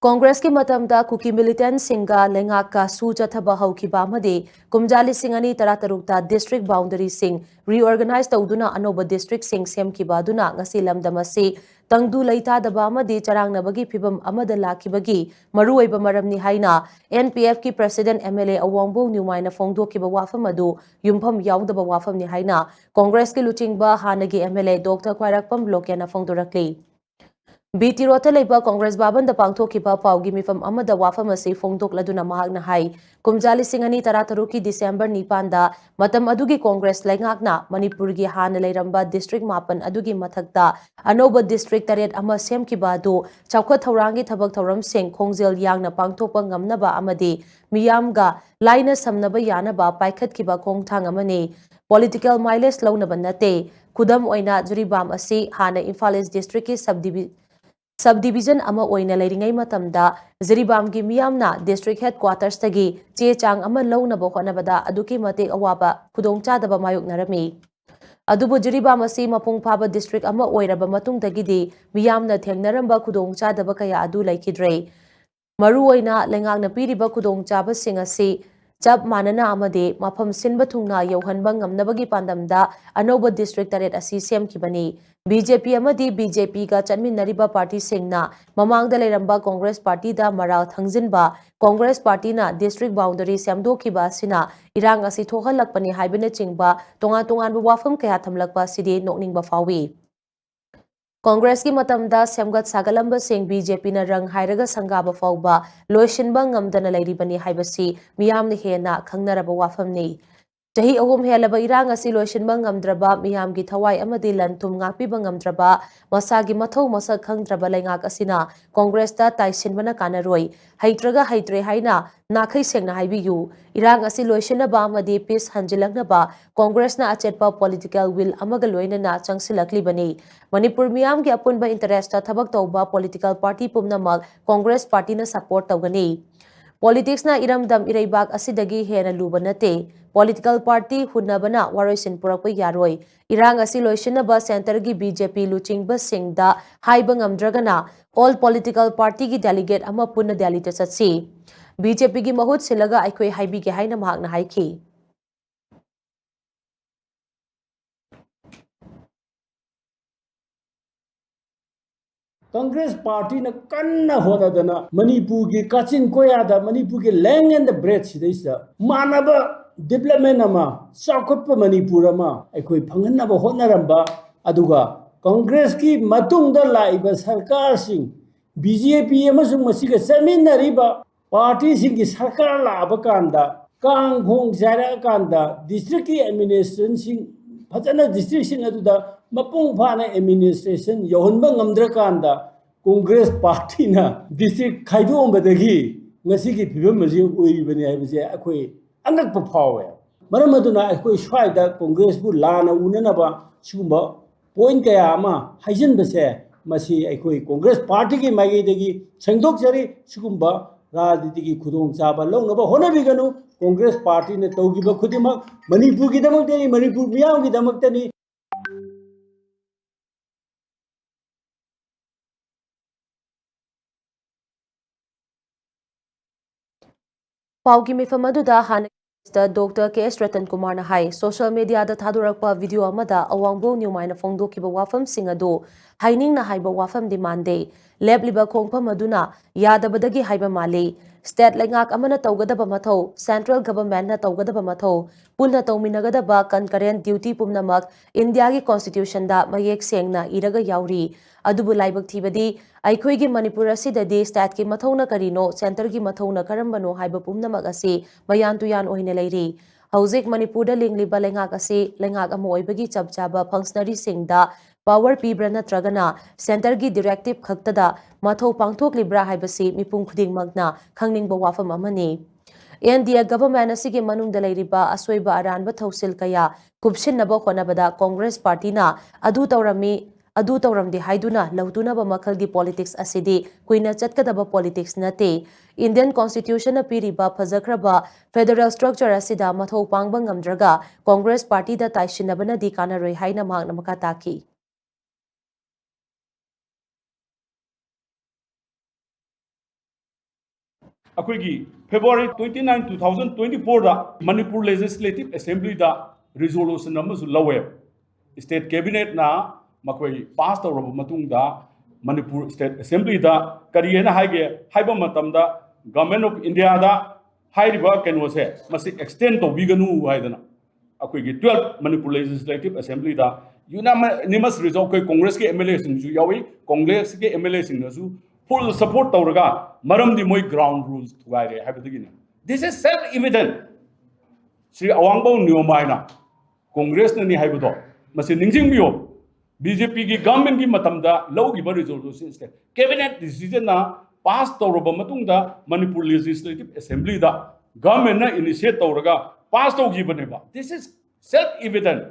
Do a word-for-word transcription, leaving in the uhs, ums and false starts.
ꯀꯣꯡꯒ꯭ꯔꯦꯁꯀꯤ ꯃꯇꯝꯗ ꯀꯨꯀꯤ ꯃꯤꯂꯤꯇꯦꯟꯠꯁꯤꯡꯒ ꯂꯩꯉꯥꯛꯀ ꯁꯨ ꯆꯠꯊꯕ ꯍꯧꯈꯤꯕ ꯑꯃꯗꯤ ꯀꯨꯝꯖꯥ ꯂꯤꯁꯤꯡ ꯑꯅꯤ ꯇꯔꯥꯇꯔꯨꯛꯇ district boundaryꯁꯤꯡ reorganize ꯇꯧꯗꯨꯅ ꯑꯅꯧꯕ districtꯁꯤꯡ ꯁꯦꯝꯈꯤꯕ ꯑꯗꯨꯅ ꯉꯁꯤ ꯂꯝꯗꯝ ꯑꯁꯤ ꯇꯪꯗꯨ ꯂꯩꯇꯥꯗꯕ ꯑꯃꯗꯤ ꯆꯔꯥꯡꯅꯕꯒꯤ ꯐꯤꯚꯝ ꯑꯃꯗ ꯂꯥꯛꯈꯤꯕꯒꯤ ꯃꯔꯨꯑꯣꯏꯕ ꯃꯔꯝꯅꯤ ꯍꯥꯏꯅ NPFꯀꯤ president MLA ꯑꯋꯥꯡꯕꯧ ꯅ꯭ꯌꯨꯃꯥꯏꯅ ꯐꯣꯡꯗꯣꯛꯈꯤꯕ ꯋꯥꯐꯝ ꯑꯗꯨ ꯌꯨꯝꯐꯝ ꯌꯥꯎꯗꯕ ꯋꯥꯐꯝꯅꯤ ꯍꯥꯏꯅ ꯀꯣꯡꯒ꯭ꯔꯦꯁꯀꯤ ꯂꯨꯆꯤꯡꯕ ꯍꯥꯟꯅꯒꯤ MLA Doctor ꯈ꯭ꯋꯥꯏꯔꯥꯛꯄꯝ ꯂꯣꯀꯦꯟꯅ ꯐꯣꯡꯗꯣꯔꯛꯂꯤ꯫ B T Roadꯇ ꯂꯩꯕ ꯀꯣꯡꯒ꯭ꯔꯦꯁ ꯚꯕꯟꯗ ꯄꯥꯡꯊꯣꯛꯈꯤꯕ ꯄꯥꯎꯒꯤ ꯃꯤꯐꯝ ꯑꯃꯗ ꯋꯥꯐꯝ ꯑꯁꯤ ꯐꯣꯡꯗꯣꯛꯂꯗꯨꯅ ꯃꯍꯥꯛꯅ ꯍꯥꯏ, ꯀꯨꯝꯖꯥ ꯂꯤꯁꯤꯡ ꯑꯅꯤ ꯇꯔꯥꯇꯔꯨꯛꯀꯤ December ꯅꯤꯄꯥꯟꯗ ꯃꯇꯝ ꯑꯗꯨꯒꯤ ꯀꯣꯡꯒ꯭ꯔꯦꯁ ꯂꯩꯉꯥꯛꯅ ꯃꯅꯤꯄꯨꯔꯒꯤ ꯍꯥꯟꯅ ꯂꯩꯔꯝꯕ district ꯃꯥꯄꯟ ꯑꯗꯨꯒꯤ ꯃꯊꯛꯇ ꯑꯅꯧꯕ district ꯇꯔꯦꯠ ꯑꯃ ꯁꯦꯝꯈꯤꯕ ꯑꯗꯨ ꯆꯥꯎꯈꯠ ꯊꯧꯔꯥꯡꯒꯤ ꯊꯕꯛ ꯊꯧꯔꯝꯁꯤꯡ ꯈꯣꯡꯖꯦꯜ ꯌꯥꯡꯅ ꯄꯥꯡꯊꯣꯛꯄ ꯉꯝꯅꯕ ꯑꯃꯗꯤ ꯃꯤꯌꯥꯝꯒ ꯂꯥꯏꯅ ꯁꯝꯅꯕ ꯌꯥꯅꯕ ꯄꯥꯏꯈꯠꯈꯤꯕ ꯈꯣꯡꯊꯥꯡ ꯑꯃꯅꯤ꯫ Political mileage ꯂꯧꯅꯕ ꯅꯠꯇꯦ꯫ ꯈꯨꯗꯝ ꯑꯣꯏꯅ, ꯖꯤꯔꯤꯕꯥꯝ ꯑꯁꯤ ꯍꯥꯟꯅ ꯏꯝꯐꯥꯜ East Districtꯀꯤ subdivi-, subdivision ꯑꯃ ꯑꯣꯏꯅ ꯂꯩꯔꯤꯉꯩ ꯃꯇꯝꯗ ꯖꯤꯔꯤꯕꯥꯝꯒꯤ ꯃꯤꯌꯥꯝꯅ district headquartersꯇꯒꯤ ꯆꯦ ꯆꯥꯡ ꯑꯃ ꯂꯧꯅꯕ ꯍꯣꯠꯅꯕꯗ ꯑꯗꯨꯛꯀꯤ ꯃꯇꯤꯛ ꯑꯋꯥꯕ ꯈꯨꯗꯣꯡꯆꯥꯗꯕ ꯃꯥꯌꯣꯛꯅꯔꯝꯃꯤ꯫ ꯑꯗꯨꯕꯨ ꯖꯤꯔꯤꯕꯥꯝ ꯑꯁꯤ ꯃꯄꯨꯡ ꯐꯥꯕ district ꯑꯃ ꯑꯣꯏꯔꯕ ꯃꯇꯨꯡꯗꯒꯤꯗꯤ ꯃꯤꯌꯥꯝꯅ ꯊꯦꯡꯅꯔꯝꯕ ꯈꯨꯗꯣꯡꯆꯥꯗꯕ ꯀꯌꯥ ꯑꯗꯨ ꯂꯩꯈꯤꯗ꯭ꯔꯦ꯫ ꯃꯔꯨꯑꯣꯏꯅ ꯂꯩꯉꯥꯛꯅ ꯄꯤꯔꯤꯕ ꯈꯨꯗꯣꯡꯆꯥꯕꯁꯤꯡ ꯑꯁꯤ ꯆꯞ ꯃꯥꯟꯅꯅ ꯑꯃꯗꯤ ꯃꯐꯝ ꯁꯤꯟꯕ ꯊꯨꯡꯅ ꯌꯧꯍꯟꯕ ꯉꯝꯅꯕꯒꯤ ꯄꯥꯟꯗꯝꯗ ꯑꯅꯧꯕ district ꯇꯔꯦꯠ ꯑꯁꯤ ꯁꯦꯝꯈꯤꯕꯅꯤ꯫ BJP ꯑꯃꯗꯤ BJPꯒ ꯆꯠꯃꯤꯟꯅꯔꯤꯕ partyꯁꯤꯡꯅ ꯃꯃꯥꯡꯗ ꯂꯩꯔꯝꯕ ꯀꯣꯡꯒ꯭ꯔꯦꯁ partyꯗ ꯃꯔꯥꯜ ꯊꯪꯖꯤꯟꯕ, ꯀꯣꯡꯒ꯭ꯔꯦꯁ partyꯅ district boundary ꯁꯦꯝꯗꯣꯛꯈꯤꯕ ꯑꯁꯤꯅ ꯏꯔꯥꯡ ꯑꯁꯤ ꯊꯣꯛꯍꯜꯂꯛꯄꯅꯤ ꯍꯥꯏꯕꯅꯆꯤꯡꯕ ꯇꯣꯉꯥꯟ ꯇꯣꯉꯥꯟꯕ ꯋꯥꯐꯝ ꯀꯌꯥ ꯊꯝꯂꯛꯄ ꯑꯁꯤꯗꯤ ꯅꯣꯛꯅꯤꯡꯕ ꯐꯥꯎꯏ꯫ ꯀꯣꯡꯒ꯭ꯔꯦꯁꯀꯤ ꯃꯇꯝꯗ ꯁꯦꯝꯒꯠ ꯁꯥꯒꯠꯂꯝꯕꯁꯤꯡ BJPꯅ ꯔꯪ ꯍꯥꯏꯔꯒ ꯁꯪꯒꯥꯕ ꯐꯥꯎꯕ ꯂꯣꯏꯁꯤꯟꯕ ꯉꯝꯗꯅ ꯂꯩꯔꯤꯕꯅꯤ ꯍꯥꯏꯕꯁꯤ ꯃꯤꯌꯥꯝꯅ ꯍꯦꯟꯅ ꯈꯪꯅꯔꯕ ꯋꯥꯐꯝꯅꯤ꯫ ꯆꯍꯤ ꯑꯍꯨꯝ ꯍꯦꯜꯂꯕ ꯏꯔꯥꯡ ꯑꯁꯤ ꯂꯣꯏꯁꯤꯟꯕ ꯉꯝꯗ꯭ꯔꯕ, ꯃꯤꯌꯥꯝꯒꯤ ꯊꯋꯥꯏ ꯑꯃꯗꯤ ꯂꯟ ꯊꯨꯝ ꯉꯥꯛꯄꯤꯕ ꯉꯝꯗ꯭ꯔꯕ, ꯃꯁꯥꯒꯤ ꯃꯊꯧ ꯃꯁꯛ ꯈꯪꯗ꯭ꯔꯕ ꯂꯩꯉꯥꯛ ꯑꯁꯤꯅ ꯀꯣꯡꯒ꯭ꯔꯦꯁꯇ ꯇꯥꯏꯁꯤꯟꯕꯅ ꯀꯥꯟꯅꯔꯣꯏ꯫ ꯍꯩꯇ꯭ꯔꯒ ꯍꯩꯇ꯭ꯔꯦ ꯍꯥꯏꯅ ꯅꯥꯈꯩ ꯁꯦꯡꯅ ꯍꯥꯏꯕꯤꯌꯨ꯫ ꯏꯔꯥꯡ ꯑꯁꯤ ꯂꯣꯏꯁꯤꯟꯅꯕ ꯑꯃꯗꯤ peace ꯍꯟꯖꯤꯜꯂꯛꯅꯕ ꯀꯣꯡꯒ꯭ꯔꯦꯁꯅ ꯑꯆꯦꯠꯄ political will ꯑꯃꯒ ꯂꯣꯏꯅꯅ ꯆꯪꯁꯤꯜꯂꯛꯂꯤꯕꯅꯤ꯫ ꯃꯅꯤꯄꯨꯔ ꯃꯤꯌꯥꯝꯒꯤ ꯑꯄꯨꯟꯕ interestꯇ ꯊꯕꯛ ꯇꯧꯕ political party ꯄꯨꯝꯅꯃꯛ ꯀꯣꯡꯒ꯭ꯔꯦꯁ partyꯅ support ꯇꯧꯒꯅꯤ꯫ Politicsꯅ ꯏꯔꯝꯗꯝ ꯏꯔꯩꯕꯥꯛ ꯑꯁꯤꯗꯒꯤ ꯍꯦꯟꯅ ꯂꯨꯕ ꯅꯠꯇꯦ꯫ Political party ꯍꯨꯟꯅꯕꯅ ꯋꯥꯔꯣꯏꯁꯤꯟ ꯄꯨꯔꯛꯄ ꯌꯥꯔꯣꯏ꯫ ꯏꯔꯥꯡ ꯑꯁꯤ ꯂꯣꯏꯁꯤꯟꯅꯕ centreꯒꯤ BJP ꯂꯨꯆꯤꯡꯕꯁꯤꯡꯗ ꯍꯥꯏꯕ ꯉꯝꯗ꯭ꯔꯒꯅ all political partyꯒꯤ delegate ꯑꯃ ꯄꯨꯟꯅ ꯗꯦꯜꯂꯤꯗ ꯆꯠꯁꯤ꯫ BJPꯒꯤ ꯃꯍꯨꯠ ꯁꯤꯜꯂꯒ ꯑꯩꯈꯣꯏ ꯍꯥꯏꯕꯤꯒꯦ ꯍꯥꯏꯅ ꯃꯍꯥꯛꯅ ꯍꯥꯏꯈꯤ꯫ Congress partyꯅ ꯀꯟꯅ ꯍꯣꯠꯅꯗꯅ ꯃꯅꯤꯄꯨꯔꯒꯤ ꯀꯥꯆꯤꯟ ꯀꯣꯌꯥꯗ, ꯃꯅꯤꯄꯨꯔꯒꯤ length and breadth ꯁꯤꯗꯩꯁꯤꯗ ꯃꯥꯟꯅꯕ development ꯑꯃ, ꯆꯥꯎꯈꯠꯄ ꯃꯅꯤꯄꯨꯔ ꯑꯃ ꯑꯩꯈꯣꯏ ꯐꯪꯍꯟꯅꯕ ꯍꯣꯠꯅꯔꯝꯕ, ꯑꯗꯨꯒ Congressꯀꯤ ꯃꯇꯨꯡꯗ ꯂꯥꯛꯏꯕ ꯁꯔꯀꯥꯔꯁꯤꯡ, BJP ꯑꯃꯁꯨꯡ ꯃꯁꯤꯒ ꯆꯠꯃꯤꯟꯅꯔꯤꯕ partyꯁꯤꯡꯒꯤ ꯁꯔꯀꯥꯔ ꯂꯥꯛꯑꯕ ꯀꯥꯟꯗ, ꯀꯥꯡ ꯈꯣꯡ ꯆꯥꯏꯔꯛꯑꯀꯥꯟꯗ, districtꯀꯤ administrationꯁꯤꯡ, ꯐꯖꯅ districtꯁꯤꯡ ꯑꯗꯨꯗ ꯃꯄꯨꯡ ꯐꯥꯅ administration ꯌꯧꯍꯟꯕ ꯉꯝꯗ꯭ꯔꯀꯥꯟꯗ, Congress partyꯅ district ꯈꯥꯏꯗꯣꯛꯑꯝꯕꯗꯒꯤ ꯉꯁꯤꯒꯤ ꯐꯤꯕꯝ ꯑꯁꯤ ꯑꯣꯏꯔꯤꯕꯅꯤ ꯍꯥꯏꯕꯁꯦ ꯑꯩꯈꯣꯏ ꯑꯉꯛꯄ ꯐꯥꯎꯋꯦ꯫ ꯃꯔꯝ ꯑꯗꯨꯅ ꯑꯩꯈꯣꯏ ꯁ꯭ꯋꯥꯏꯗ Congressꯕꯨ ꯂꯥꯟꯅ ꯎꯅꯅꯕ ꯁꯤꯒꯨꯝꯕ point ꯀꯌꯥ ꯑꯃ ꯍꯥꯏꯖꯤꯟꯕꯁꯦ, ꯃꯁꯤ ꯑꯩꯈꯣꯏ Congress partyꯒꯤ ꯃꯥꯏꯀꯩꯗꯒꯤ ꯁꯦꯡꯗꯣꯛꯆꯔꯤ꯫ ꯁꯤꯒꯨꯝꯕ ꯔꯥꯖꯅꯤꯇꯤꯒꯤ ꯈꯨꯗꯣꯡꯆꯥꯕ ꯂꯧꯅꯕ ꯍꯣꯠꯅꯕꯤꯒꯅꯨ꯫ Congress partyꯅ ꯇꯧꯈꯤꯕ ꯈꯨꯗꯤꯡꯃꯛ ꯃꯅꯤꯄꯨꯔꯒꯤꯗꯃꯛꯇꯅꯤ, ꯃꯅꯤꯄꯨꯔ ꯃꯤꯌꯥꯝꯒꯤꯗꯃꯛꯇꯅꯤ꯫ ꯄꯥꯎꯒꯤ ꯃꯤꯐꯝ ꯑꯗꯨꯗ ꯍꯥꯟꯅꯒꯤ Minister Doctor ꯀꯦ ꯑꯦꯁ ꯔꯇꯟ ꯀꯨꯃꯥꯔꯅ ꯍꯥꯏ, social mediaꯗ ꯊꯥꯗꯣꯔꯛꯄ video ꯑꯃꯗ ꯑꯋꯥꯡꯕꯧ ꯅ꯭ꯌꯨꯃꯥꯏꯅ ꯐꯣꯡꯗꯣꯛꯈꯤꯕ ꯋꯥꯐꯝꯁꯤꯡ ꯑꯗꯨ ꯍꯥꯏꯅꯤꯡꯅ ꯍꯥꯏꯕ ꯋꯥꯐꯝꯗꯤ ꯃꯥꯟꯗꯦ꯫ ꯂꯦꯞꯂꯤꯕ ꯈꯣꯡꯐꯝ ꯑꯗꯨꯅ ꯌꯥꯗꯕꯗꯒꯤ ꯍꯥꯏꯕ ꯃꯥꯜꯂꯤ꯫ State ꯂꯩꯉꯥꯛ ꯑꯃꯅ ꯇꯧꯒꯗꯕ ꯃꯊꯧ, central governmentꯅ ꯇꯧꯒꯗꯕ ꯃꯊꯧ, ꯄꯨꯟꯅ ꯇꯧꯃꯤꯟꯅꯒꯗꯕ concurrent duty ꯄꯨꯝꯅꯃꯛ Indiaꯒꯤ constitutionꯗ ꯃꯌꯦꯛ ꯁꯦꯡꯅ ꯏꯔꯒ ꯌꯥꯎꯔꯤ꯫ ꯑꯗꯨꯕꯨ ꯂꯥꯏꯕꯛ ꯊꯤꯕꯗꯤ, ꯑꯩꯈꯣꯏꯒꯤ ꯃꯅꯤꯄꯨꯔ ꯑꯁꯤꯗꯗꯤ stateꯀꯤ ꯃꯊꯧꯅ ꯀꯔꯤꯅꯣ, centreꯒꯤ ꯃꯊꯧꯅ ꯀꯔꯝꯕꯅꯣ ꯍꯥꯏꯕ ꯄꯨꯝꯅꯃꯛ ꯑꯁꯤ ꯃꯌꯥꯟ ꯇꯨꯌꯥꯟ ꯑꯣꯏꯅ ꯂꯩꯔꯤ꯫ ꯍꯧꯖꯤꯛ ꯃꯅꯤꯄꯨꯔꯗ ꯂꯤꯡꯂꯤꯕ ꯂꯩꯉꯥꯛ ꯑꯁꯤ ꯂꯩꯉꯥꯛ ꯑꯃ ꯑꯣꯏꯕꯒꯤ ꯆꯞ ꯆꯥꯕ functionaryꯁꯤꯡꯗ power ꯄꯤꯕ꯭ꯔꯥ ꯅꯠꯇ꯭ꯔꯒꯅ centreꯒꯤ directive ꯈꯛꯇꯗ ꯃꯊꯧ ꯄꯥꯡꯊꯣꯛꯂꯤꯕ꯭ꯔꯥ ꯍꯥꯏꯕꯁꯤ ꯃꯤꯄꯨꯝ ꯈꯨꯗꯤꯡꯃꯛꯅ ꯈꯪꯅꯤꯡꯕ ꯋꯥꯐꯝ ꯑꯃꯅꯤ꯫ NDA government ꯑꯁꯤꯒꯤ ꯃꯅꯨꯡꯗ ꯂꯩꯔꯤꯕ ꯑꯁꯣꯏꯕ ꯑꯔꯥꯟꯕ ꯊꯧꯁꯤꯜ ꯀꯌꯥ ꯀꯨꯞꯁꯤꯟꯅꯕ ꯍꯣꯠꯅꯕꯗ Congress partyꯅ ꯑꯗꯨ ꯇꯧꯔꯝꯃꯤ, ꯑꯗꯨ ꯇꯧꯔꯝꯗꯦ ꯍꯥꯏꯗꯨꯅ ꯂꯧꯇꯨꯅꯕ ꯃꯈꯜꯒꯤ politics ꯑꯁꯤꯗꯤ ꯀꯨꯏꯅ ꯆꯠꯀꯗꯕ politics ꯅꯠꯇꯦ꯫ Indian Constitution ꯅ ꯄꯤꯔꯤꯕ ꯐꯖꯈ꯭ꯔꯕ federal structure ꯑꯁꯤꯗ ꯃꯊꯧ ꯄꯥꯡꯕ ꯉꯝꯗ꯭ꯔꯒ Congress party ꯗ ꯇꯥꯏꯁꯤꯟꯅꯕꯅꯗꯤ ꯀꯥꯟꯅꯔꯣꯏ ꯍꯥꯏꯅ ꯃꯍꯥꯛꯅ ꯃꯈꯥ ꯇꯥꯈꯤ꯫ ꯑꯩꯈꯣꯏꯒꯤ February twenty nine, two thousand twenty four ꯗ Manipur Legislative Assembly ꯗ resolution ꯑꯃꯁꯨ ꯂꯧꯋꯦ꯫ State cabinet ꯅ ꯃꯈꯣꯏ pass ꯇꯧꯔꯕ ꯃꯇꯨꯡꯗ Manipur State Assembly ꯗ ꯀꯔꯤ ꯍꯥꯏꯅ ꯍꯥꯏꯒꯦ ꯍꯥꯏꯕ ꯃꯇꯝꯗ, Government of India ꯗ ꯍꯥꯏꯔꯤꯕ ꯀꯩꯅꯣꯁꯦ ꯃꯁꯤ extend ꯇꯧꯕꯤꯒꯅꯨ ꯍꯥꯏꯗꯅ ꯑꯩꯈꯣꯏꯒꯤ twelve Manipur Legislative Assembly ꯗ unanimous result, ꯑꯩꯈꯣꯏ Congress ꯀꯤ M L A ꯁꯤꯡꯁꯨ ꯌꯥꯎꯏ, Congress ꯀꯤ M L A ꯁꯤꯡꯅꯁꯨ full support ꯇꯧꯔꯒ, ꯃꯔꯝꯗꯤ ꯃꯣꯏ ground rules ꯊꯨꯒꯥꯏꯔꯦ ꯍꯥꯏꯕꯗꯒꯤꯅꯤ꯫ This is self evident꯫ Shri ꯑꯋꯥꯡꯕꯧ ꯅꯤꯌꯣꯝ ꯍꯥꯏꯅ Congress ꯅꯅꯤ ꯍꯥꯏꯕꯗꯣ ꯃꯁꯤ ꯅꯤꯡꯁꯤꯡꯕꯤꯌꯨ꯫ B J P ꯒꯤ government ꯀꯤ ꯃꯇꯝꯗ ꯂꯧꯈꯤꯕ resolution ꯁꯦ cabinet decision ꯅ pass ꯇꯧꯔꯕ ꯃꯇꯨꯡꯗ Manipur Legislative Assembly ꯗ government ꯅ initiate ꯇꯧꯔꯒ pass ꯇꯧꯈꯤꯕꯅꯦꯕ꯫ This is self evident꯫